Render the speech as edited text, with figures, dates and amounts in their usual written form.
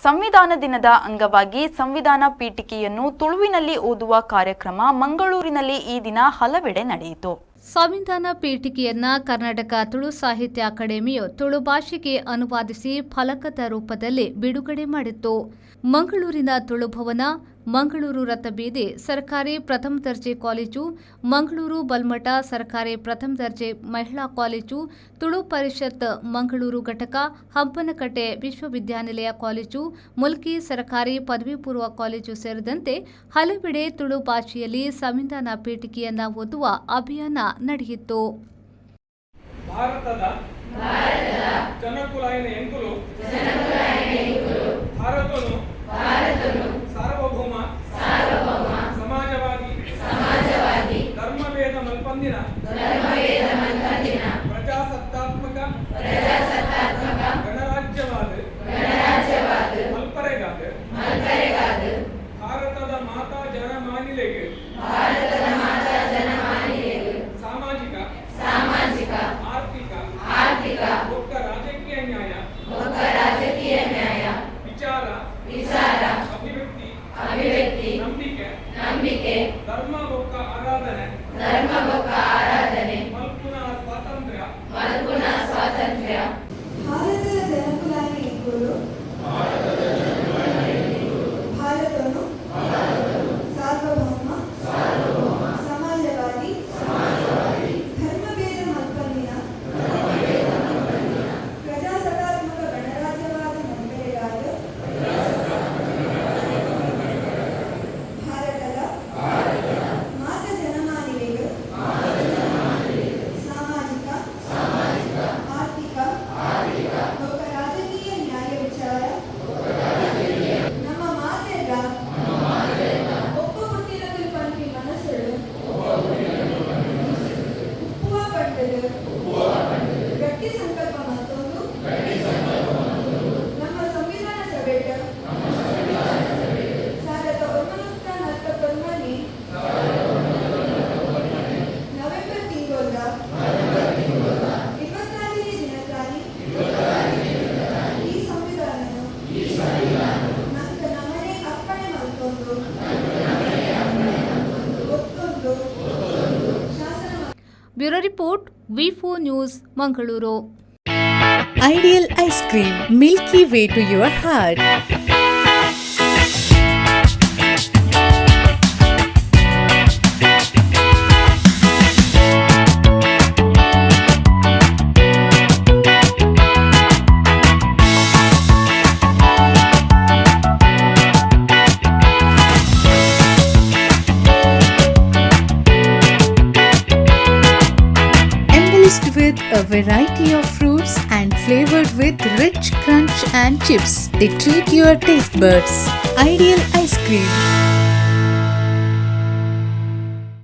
ಸಂವಿಧಾನ ದಿನದ ಅಂಗವಾಗಿ ಸಂವಿಧಾನ ಪೀಠಿಕೆಯನ್ನು ತುಳುವಿನಲ್ಲಿ ಓದುವ ಕಾರ್ಯಕ್ರಮ ಮಂಗಳೂರಿನಲ್ಲಿ ಈ ದಿನ ಹಲವೆಡೆ ನಡೆಯಿತು. ಸಂವಿಧಾನ ಪೀಠಿಕೆಯನ್ನ ಕರ್ನಾಟಕ ತುಳು ಸಾಹಿತ್ಯ ಅಕಾಡೆಮಿಯು ತುಳು ಭಾಷೆಗೆ ಅನುವಾದಿಸಿ ಫಲಕದ ರೂಪದಲ್ಲಿ ಬಿಡುಗಡೆ ಮಾಡಿತ್ತು. ಮಂಗಳೂರಿನ ತುಳುಭವನ, ಮಂಗಳೂರು ರಥಬೀದಿ ಸರ್ಕಾರಿ ಪ್ರಥಮ ದರ್ಜೆ ಕಾಲೇಜು, ಮಂಗಳೂರು ಬಲ್ಮಠ ಸರ್ಕಾರಿ ಪ್ರಥಮ ದರ್ಜೆ ಮಹಿಳಾ ಕಾಲೇಜು, ತುಳು ಪರಿಷತ್ ಮಂಗಳೂರು ಘಟಕ, ಹಂಪನಕಟ್ಟೆ ವಿಶ್ವವಿದ್ಯಾನಿಲಯ ಕಾಲೇಜು, ಮುಲ್ಕಿ ಸರ್ಕಾರಿ ಪದವಿ ಪೂರ್ವ ಕಾಲೇಜು ಸೇರಿದಂತೆ ಹಲವೆಡೆ ತುಳು ಭಾಷೆಯಲ್ಲಿ ಸಂವಿಧಾನ ಪೀಠಿಕೆಯನ್ನ ಓದುವ ಅಭಿಯಾನ ನಡೆಯಿತು. ಭಾರತದ ಜನಕುಲಾಯಿನ ಎಂಕುಲು ಭಾರತನು ಸಾರ್ವಭೌಮ ಸಮಾಜವಾದಿ ಧರ್ಮಭೇದ ಮಲ್ಪಂದಿನ ಪ್ರಜಾಸತ್ತಾತ್ಮಕ ಗಣರಾಜ್ಯವಾದ ಮಲ್ಪರೆಗಾದ ಭಾರತದ ಮಾತಾ ಜನಮಾನಿಲೆಗ್ ಸಾಮಾಜಿಕ ಆರ್ಥಿಕ ಬೊಕ್ಕ ರಾಜಕೀಯ ನ್ಯಾಯ, ವಿಚಾರ ಅಭಿವ್ಯಕ್ತಿ, ನಂಬಿಕೆ, ಧರ್ಮ ಬೊಕ್ಕ ಆರಾಧನೆ ಮಲ್ಪುನ ಸ್ವಾತಂತ್ರ್ಯ. ಭಾರತದ ಜನಕುಲಾಯಿನ ಎಂಕುಲು ಭಾರತನು ಸಾರ್ವಭೌಮ ಸಮಾಜವಾದಿ ಧರ್ಮಭೇದ ಮಲ್ಪಂದಿನ ಪ್ರಜಾಸತ್ತಾತ್ಮಕ ಗಣರಾಜ್ಯವಾದ ಮಲ್ಪೆರೆಗಾದ ಭಾರತದ ಮಾತ ಜನಮಾನಿಲೆಗ್ ಸಾಮಾಜಿಕ ಆರ್ಥಿಕ ಬೊಕ್ಕ ರಾಜಕೀಯ ನ್ಯಾಯ, ವಿಚಾರ, ನಮ್ಮ ಮಾತೆರ್ಲ ಒಪ್ಪ ಪುಟ್ಟಿನಕುಲು ಪನ್ಪಿ ಮನಸ್ಸುಡು ಉಪ್ಪುವ ಪಂಡುದು ಗಟ್ಟಿ ಸಂಕಲ್ಪ ಮಲ್ತೊಂದು, ನಮ್ಮ ಸಂವಿಧಾನ ಸಭೆಟ್ 1949ನೇ ನವೆಂಬರ್ ತಿಂಗೊಳ್ದ 26ನೇ ದಿನತಾನಿ ಈ ಸಂವಿಧಾನನು ನಂಕ ನಮನೆ ಅರ್ಪಣೆ ಮಲ್ತೊಂದು ಒತ್ತೊಂದು ಶಾಸನ Bureau report, V4 News, Mangaluru. Ideal Ice Cream, Milky Way to your heart. Embellished with a variety of fruits and flavored with rich crunch and chips. They treat your taste buds. Ideal Ice Cream.